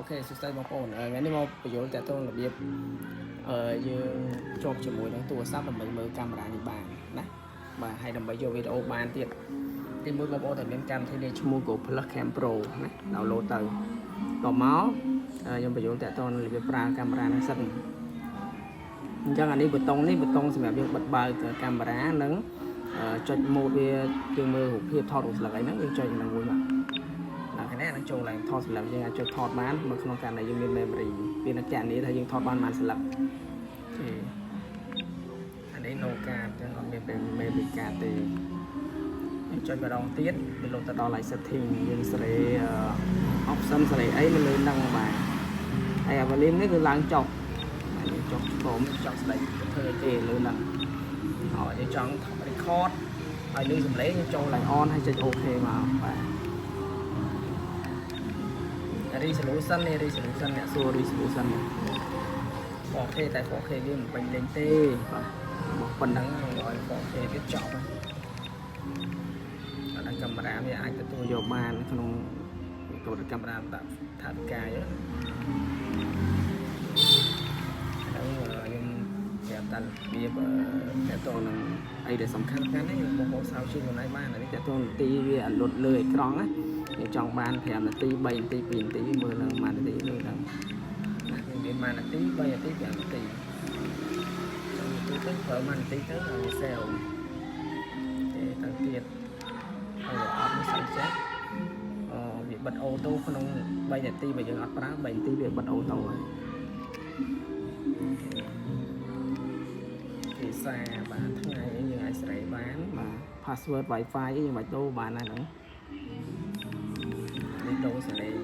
OK សួស្តីបងប្អូនថ្ងៃនេះមកពន្យល់តទៅរបៀបយើងជាប់ជាមួយនឹងទូរស័ព្ទដើម្បីមើលកាមេរ៉ានេះបានណាបាទហើយដើម្បីយកវីដេអូបានទៀតទីមួយបងប្អូនត្រូវមានកម្មវិធីនេះឈ្មោះ Go Plus Cam Pro ណា download ទៅតមកខ្ញុំពន្យល់តទៅនឹងរបៀបប្រើកាមេរ៉ាហ្នឹងសិនអញ្ចឹងអានេះប៊ូតុងនេះប៊ូតុងសម្រាប់យើងបិទបើកកាមេរ៉ានិងចុច mode វាយើងមើលរូបភាពថតរូបស្លឹកអីហ្នឹងយើងចុចហ្នឹងមួយមក ដល់ខាងនេះនឹងចូលឡើងថតស្លឹកយើងអាចចុចថតបានមកក្នុងករណីយើងមាន memory វានឹងកណនីថាយើងថតបានប៉ុន្មានស្លឹកទេអានេះ no card អញ្ចឹងអត់មាន memory card ទេយើងចុចម្ដងទៀតវាលោតទៅដល់ live setting យើងសេរី option សេរីអីនៅលើហ្នឹងបាទហើយអា volume នេះគឺឡើងចុះបាទយើងចុះក្រោមចង់ស្ដីធ្វើអីគេលើហ្នឹងហើយយើងចង់ record ឲ្យលឺសំឡេងយើងចូលឡើង on ហើយចុច OK មកបាទ resolution នេះ resolution អ្នកសួរ resolution នេះ 4K តែ 4K វាមិនពេញលេញទេបាទមកប៉ុណ្ណឹងឲ្យ 4K ទៀតចប់ហើយអត់ដល់កាមេរ៉ាវាអាចទទួលយកបានក្នុងកម្រិតកាមេរ៉ាដាក់ថាវិការអញ្ចឹងហ្នឹងខ្ញុំប្រាប់តែរបៀបតទៅនឹងអីដែលសំខាន់ខាន់នេះបងប្អូនស្រាវជ្រាវខ្លួនឯងបានអានេះតទៅនាទីវាអលុតលើអេក្រង់ណាយើងចង់បាន5នាទី3នាទី2នាទីមើលឡើង1នាទីលើឡើងណាវាមាន1នាទី3នាទី5នាទីចង់ទៅទៅប្រើ1នាទីទៅឲ្យវាសេវទេទៅទៀតហើយអត់មានស្អីចេះអូវាបិទ auto ក្នុង3នាទីបើយើងអត់ប្រើ3នាទីវាបិទ auto ហើយភាសាបាទថ្ងៃអីយើងអាចស្រែបានបាទ password Wi-Fi អីយើងបាច់ដូរបានដែរហ្នឹងនេះដូរសលេង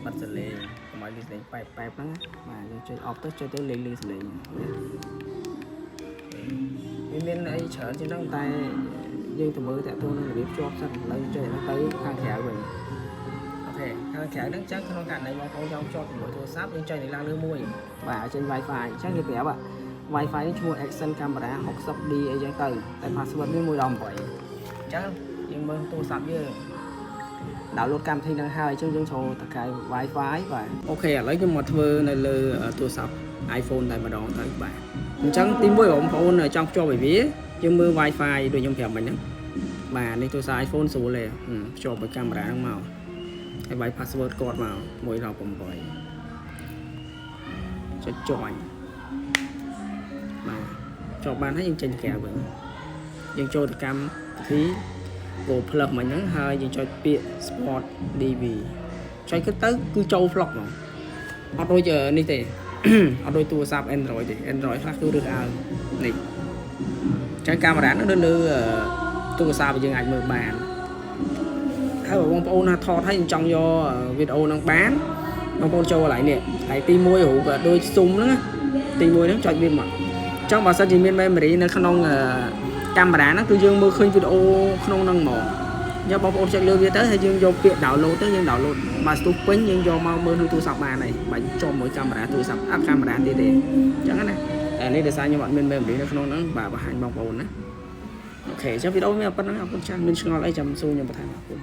បិទសលេងកុំឲ្យលឺសលេងប៉ែបប៉ែបហ្នឹងណាបាទយើងចុច off ទៅចុចទៅលេងលឺសលេងណាវាមានអីច្រើនជាងហ្នឹងតែយើងទៅមើលតាក់ទងនឹងរបៀបជាប់សិនឥឡូវចុចហ្នឹងទៅខាងក្រៅវិញ OK ខាងក្រៅហ្នឹងចឹងក្នុងករណីបងប្អូនចង់ភ្ជាប់ជាមួយទូរស័ព្ទយើងចុចនេះឡើងលើមួយបាទឲ្យចេញ Wi-Fi អញ្ចឹងគេប្រាប់ Wi-Fi នេះឈ្មោះ Action Camera 60D អីចឹងទៅតែ password វា118អញ្ចឹងយើងមើលទូរស័ព្ទយើង download កម្មវិធីហ្នឹងហើយអញ្ចឹងយើងចូលទៅកៅ Wi-Fi បាទ OK ឥឡូវខ្ញុំមកធ្វើនៅលើទូរស័ព្ទ iPhone តែម្ដងទៅបាទអញ្ចឹងទីមួយបងប្អូនចង់ភ្ជាប់ឲ្យវាយើងមើល Wi-Fi ដូចខ្ញុំប្រាប់មិញហ្នឹងបាទនេះទូរស័ព្ទ iPhone ស្រួលទេភ្ជាប់ឲ្យកាមេរ៉ាហ្នឹងមកហើយវាយ password គាត់មក118ចុច join បាទជាប់បានហើយយើងចេញក្រៅវិញយើងចូលទៅកម្មវិធី Go Plus មិញហ្នឹងហើយយើងចុចពាក្យ Sport DV ចុចទៅគឺចូល vlog ហ្មងអត់ដូចនេះទេ អត់ដូចទូរស័ព្ទ Android ទេ Android ខ្លះគឺរើសអើងនេះអញ្ចឹងកាមេរ៉ាហ្នឹងនៅលើទូរស័ព្ទយើងអាចមើលបានហើយបើបងប្អូនណាថតហើយចង់យកវីដេអូហ្នឹងបានបងប្អូនចូលកន្លែងនេះហើយទី1រូបដូចស៊ុំហ្នឹងណាទី1ហ្នឹងចុចវាមកចង់បើសិនជាមាន memory នៅក្នុងកាមេរ៉ាហ្នឹងគឺយើងមើលឃើញវីដេអូក្នុងហ្នឹងហ្មងយកបងប្អូនចុចលើវាទៅហើយយើងយកពាក្យ download ទៅយើង download មកស្ទុះពេញយើងយកមកមើលក្នុងទូរស័ព្ទបានហើយបាច់ជាប់មួយកាមេរ៉ាទូរស័ព្ទអត់កាមេរ៉ាទៀតទេអញ្ចឹងណាតែនេះដោយសារខ្ញុំអត់មាន memory នៅក្នុងហ្នឹងបាទបង្ហាញបងប្អូនណាOK អញ្ចឹងវីដេអូមានប៉ុណ្្នឹងអរគុណច្រើនមានឆ្ងល់អីចាំសួរខ្ញុំបន្ថែមអរគុណ។